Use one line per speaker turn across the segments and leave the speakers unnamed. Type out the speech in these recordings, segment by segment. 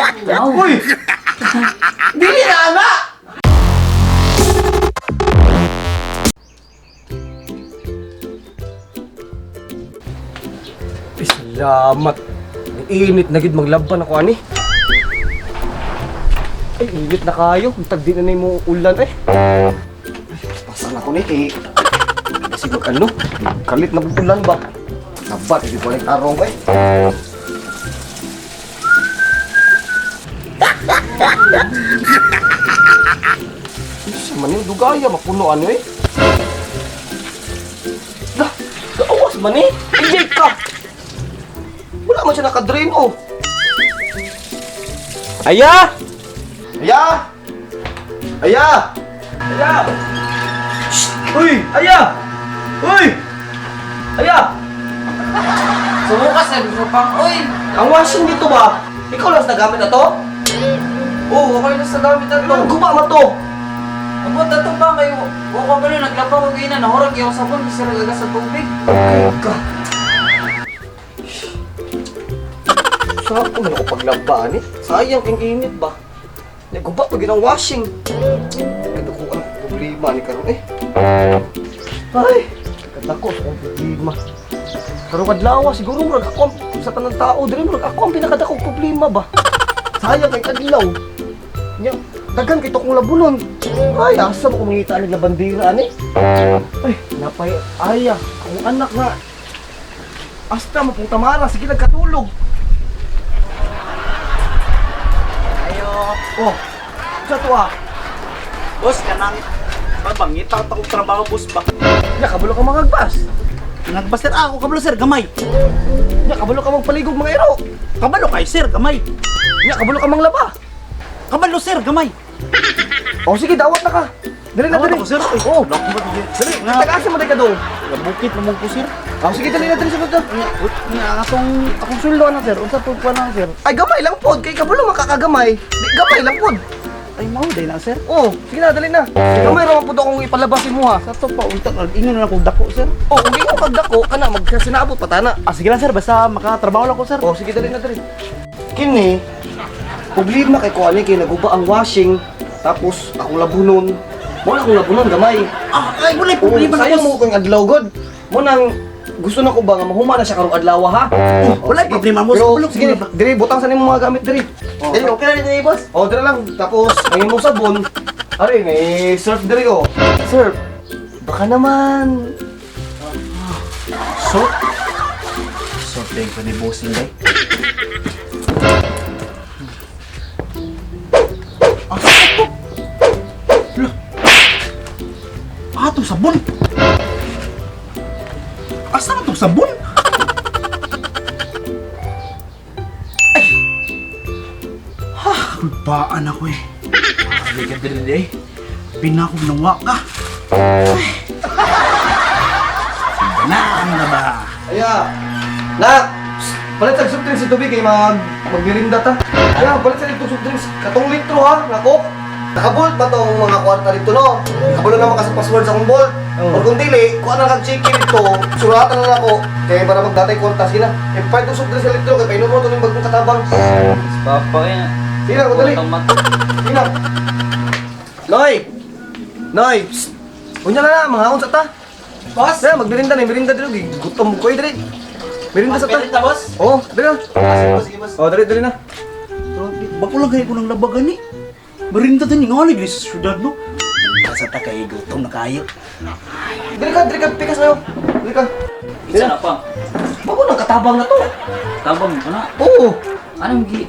Uy! Dili na ana! Ay, salamat. Ang init na gid maglaban ako ani. Ay, init na kayo. Ang tagdi na na mo ulan eh. Ay, pasan ako ni eh. Kasi mag ano, kalit na ulan ba? Dapat, hindi ko lang tarong ko eh. Sa man yung dugaya, mapuno ano eh. Dah, gaawas man eh. Hindi ka. Wala man siya nakadrain oh. Aya! Aya! Aya! Aya! Shh! Uy! Aya! Uy! Aya!
Sumukas na gusto pang, oy!
Ang washing dito ba? Ikaw lang sa nagamit na to?
Oo, ako lang sa gamit na to.
Anong guba man to?
Abot na to pa, may wako ba nun, naglaba ko ganyan, nahurag yung sabon, kasi nagagas sa tubig.
Okay ka. Sarap ko man ako paglabaan eh. Sayang ang init ba? Naguba pa ginang washing. Kadukuan ang problema ni karon eh. Ay, kadako sa akong problema. Karong adlaw siguro murag ako sa tanang tao diri murag ako ang pinakadakong problema ba. Sayang kay kadlaw. Nya, daghan kay to kong labunon. Ay, asa mo kumita ang labandira ani? Ay, napay aya akong anak nga. Asta mo pong Tamara, sige nagkatulog.
Ayo.
Oh, sa to ah.
Boss, kanang pabangita akong trabaho, boss ba?
Nya, kabalo ka mangagbas.
Nagbas sir, ah, ako kabalo sir, gamay.
Nya, kabalo ka magpaligog mga ero.
Kabalo kay sir, gamay.
Nya, kabalo ka manglaba.
Kabalo sir, gamay.
Oh, sige, dawat na ka. Dali na,
Dawat
dali.
ako, sir. Ay,
Oh,
lako ba, dili?
dali.
Nga.
Tagaasa mo ka dong.
Bukit naman ko sir.
Oh, sige, dali na, dali sa dali.
Nga, nga, akong akong sweldo na sir. Unsa pud ko na sir?
Ay, gamay lang pod. Kay kabalo makakagamay. Di, gamay lang pod.
Ay mao day na sir.
Oh, sige na, dali na. Gamay ra man pod akong ipalabasin mo ha.
Sa to pa unta ingon na akong dako sir.
Oh, kung ikaw kagdako, kana magkasinabot pa tana.
Ah, sige lang sir, basta makatrabaho lang ko sir.
Oh, sige, dali na, dali. Kini, problema kay kuan kay naguba ang washing, tapos akong labunon. Mo na akong labunon gamay.
Ah, ay wala
Oo,
problema na
sayang
boss.
mo kong adlaw god. Mo nang gusto na ko ba nga mahuma na siya karong adlaw ha.
Oh, wala
sige.
problema, boss.
Pero
Wala
sige,
problema.
diri butang sa nimo mga gamit diri. Oh,
Dali, okay na dito, boss.
Oh, diri lang. Tapos ang imong sabon, ari may surf diri oh. Surf. Baka naman.
So, so day ko ni bossing day. Ah, to. Lah. Ah, itong sabon. Asa na itong sabon? Ay! Ha, kulpaan ako eh. Sabi ka dali eh. Pinakog ng waka. Ay. Naan na ba?
Aya. Nak. Psst, palit sa soft drinks sa tubig kay magmirinda ta. Aya, palit sa itong soft drinks. Katong litro ha, nako. Nakabolt ba tong mga kwarta dito no? Kabalo naman kasi password sa akong bolt.
Oo.
Or kung dili, kuha na kag chicken dito, suratan na lang ako. Kaya para magdatay kwarta sige na. Eh, palit tong soft drinks sa litro kay painom mo to ning bagong katabang.
Papa, kaya.
Sige na, dali. Sige na. Noy! Noy! Psst! Unya na na, mga sa ta.
Boss!
Kaya magmirinda na, mirinda dito. Gutom ko eh, dali. Mirinda sa ta.
Meron ta, boss?
Oh, dali na.
Ah, sige, boss, sige, boss.
Oh, dali, dali na.
Bako lang kayo ko ng labagan eh. Marinda din nga lagi sa syudad no. Sa ta kay gutom na kayo.
Dali ka, pikas na yun. Dali ka.
Isa na pa.
Bago nang katabang na to.
Tabang ko na.
Oo.
Anong gi,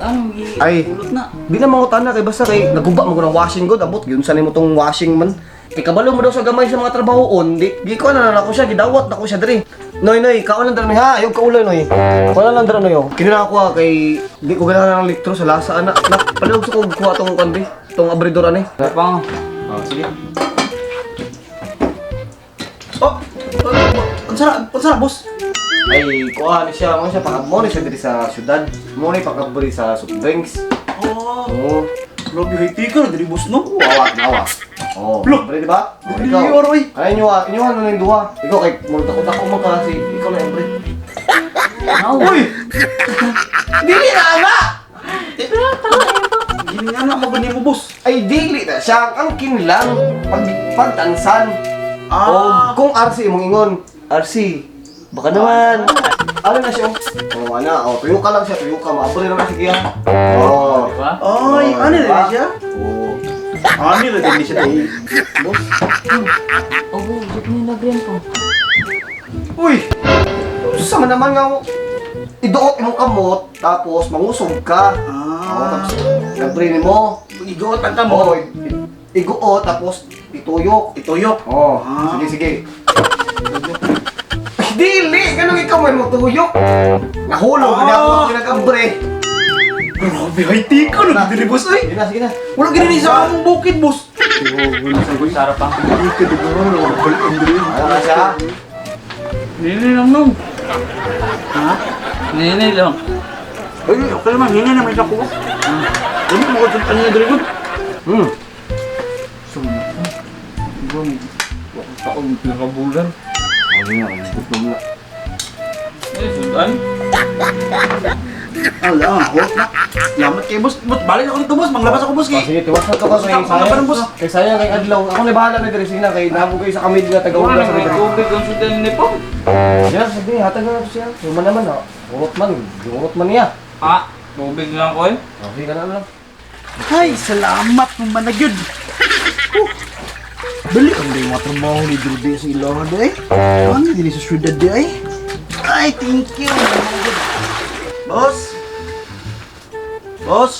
Ay.
pulot na?
Di na mangutan na kay basta kay naguba mo ko ng washing god abot gyud sa nimo tong washing man. Kay kabalo mo daw sa gamay sa mga trabahoon, di gi ko na na ako siya gidawat na ko siya diri. Noy noy, kaon lang diri noy ha, ayaw kauloy noy. Kuha lang diri noy. oh. Kini na ako ha, kay di ko ganahan ng litro sa lasa ana. Nak, palihog sa ko kuha tong kan bi, tong abridor ani.
Pang. Oh, sige.
Oh, unsa na boss?
Ay, kuha ni siya, mo siya pakab mo ni siya diri sa syudad. Mo ni pakab diri sa soft drinks.
Oh,
Oo.
grabe hay tika na diri boss no.
Awa, nawa. Oh,
Look!
pre, di ba? Oh,
Dili,
ikaw.
oroy.
Ay, inyo ah, inyo ano na yung duha. Ikaw kay mo dako dako mo ka si ikaw na pre.
Now.
Uy! Dili na ana.
siya, tanga eh pa.
Giningan na mo ba nimo, boss?
Ay dili na siya ang angkin lang pag pagtansan.
Ah.
O kung RC imong ingon, RC, baka naman. Ano na siya? Oh, ana, oh, tuyo ka lang siya, tuyo ka, maabri naman sige ha. Oh.
Diba?
Ay,
Oh,
ano
diba?
na siya?
Oh.
Ano na din siya dai, boss?
Oh, di mo nagren po.
Uy! Unsa man naman nga iduot imong kamot tapos mangusog ka.
Ah.
Oh, tapos labre nimo.
Iguot ang
Oh,
kamot.
iguot tapos ituyok.
Ituyok.
Oh,
Ah.
sige sige. Ay, dili! Ganun ikaw may mutuyok. Nahulog ah. Na ako pinag-abre.
Grabe, hay tika na dili, boss ay.
Sige na, sige na.
Wala gini sa among bukid, boss.
Sarap pa.
Hindi ka dugo na balik diri.
Ano na siya?
Nini lang nung.
Ha?
Nini lang.
Ay, okay naman, hina naman siya ko. Ano mo ko ano diri gud?
Taon pinakabulan.
Ano nga, gutom na.
Eh, sundan.
Ala, hot na. Lamat kay boss. Boss, balik ako dito, boss. Manglabas ako, boss.
Oh,
Kay
sige, tiwas na to ka kay
Ang
sayang.
laban, boss.
Kay sayang kay adlaw. Ako na bahala na diri sige na kay namo kayo sa kamid nga
Wala
taga-uga
na
sa
may
diri.
tubig ang sundan ni Pong.
Sige na, sige, hatag na nato siya. Human naman ha. Urot man, urot man niya.
Ah, tubig lang ko eh.
Okay ka na lang.
Ay, salamat mo man na gyud. Oh. Dali ang day mga trabaho ni Drude sa ilahan day. Ano din sa syudad day? Ay, thank you. Boss. Boss.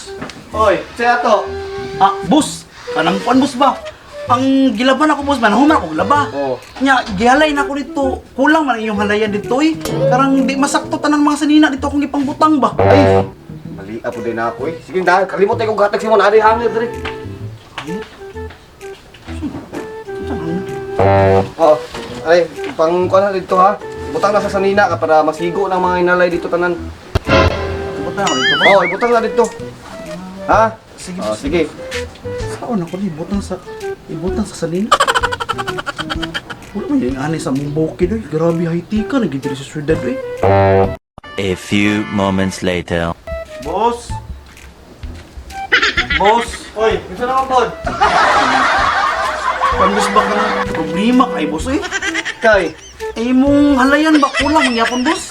Oy, siya to.
Ah, boss. Kanang kuan boss ba? Ang gilaban ako boss, man human ako laba.
Oo.
Nya, gihalay na ako dito. Kulang man ang iyong halayan dito eh. Karang di masakto tanan mga sanina dito akong gipangbutang ba.
Ay, mali po din ako eh. Sige, dahil kalimot tayo kong gatag si Mon. Ari hangir diri. Oo. Ay, pang kuan na dito ha. Ibutang na sa sanina ka para masigo ng mga inalay dito tanan.
Butang ako dito ba?
Oo, ibutang na dito. Ha?
Sige,
Oh,
boss.
sige.
Saan ako ni ibutang sa sanina? Wala man yung ani sa mong bukid oy. Grabe high ka nagidiri sa syudad oy.
A few moments later.
Boss. Boss,
Oy, gusto na pod.
pambis ba ka na problema kay boss oy?
Kay.
Eh mong halayan ba kulang mangyapon boss?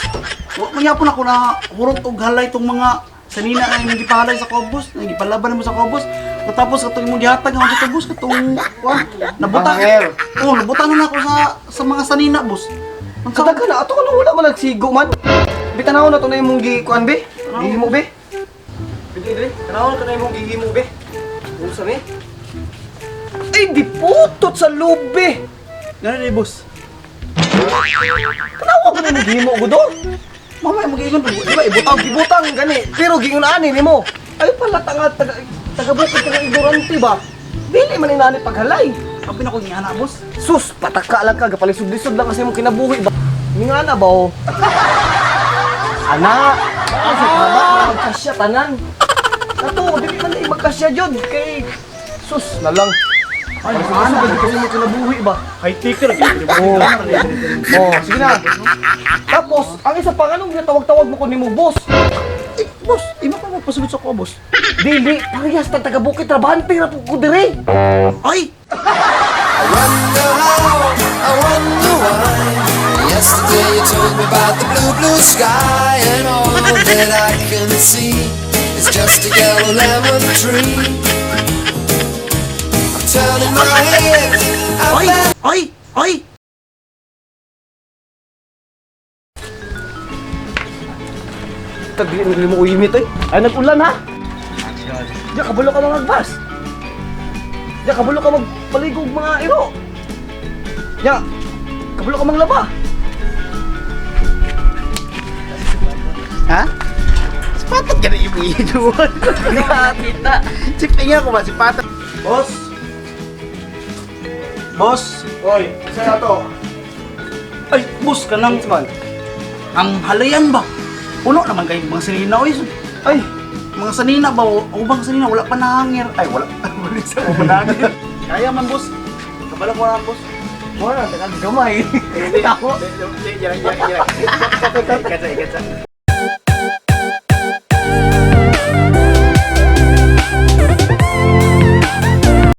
Wa mangyapon ako na hurot og halay tong mga sanina na imong gipahalay sa kobos, na gipalaban mo sa kobos. Tapos katong imong gihatag ako sa boss katong wa nabutang.
Hanger.
Oh, nabutang na ako sa mga sanina boss. Ang
Kadaga na ato ka wala man nagsigo man. Bitanaw na to na imong gi kuan be. Gihimo be. Bili diri. Tanaw na to na imong gihimo be. Unsa ni? Ay, di putot sa lube.
Ganun eh, boss.
Tanawa ko na imong gihimo gudo.
Mamaya mag-iingon pa. Di ba, ibutang.
Ang gibutang gani, pero giingon nimo. Ay pala tanga taga taga bukid taga ignorante ba? Dili man inani paghalay.
Kapi na ko nga na, boss.
Sus, pataka lang ka, gapalisod-lisod lang kasi imong kinabuhi ba? Nga na ba oh? Ana, kasi tama magkasya tanan. Kato, dili man na magkasya jud kay sus na lang.
Ay,
Ano ba kasi mo kinabuhi ba?
High taker.
Oh. Oh, sige na. Tapos, ang isa pa anong ginatawag-tawag mo ko nimo boss?
Eh, boss, ima pa magpasulod sa ko, boss.
Dili, parehas ta taga bukid trabahante ra pud ko dire.
Ay!
Wonder how, I wonder why. Yesterday you told me about the blue, blue sky, and all that I can see is just a yellow lemon tree. I'm turning my head up
Ay!
and
Ay! Ay!
Tagli nagli mo uimit oy. Ay nag-ulan ha. Diya kabalo ka mga bus. Diya kabalo ka magpaligog mga iro. Diya kabalo ka manglaba.
Ha? Sipatat ka na ibuinuan.
Kita.
Chip, tingnan ko ba? Sipatat. Boss! Boss!
Oy, sa to.
Ay, boss, kanang
Man.
ang halayan ba? Puno naman kayo mga sanina, oy.
Ay,
Mga sanina ba? O bang sanina? Wala pa nahangir. Ay, wala. Wala sa pa nahangir. Kaya man, boss. Kabala ko na, boss.
mo na taga gamay. Ako.
Ikatsa, ikatsa.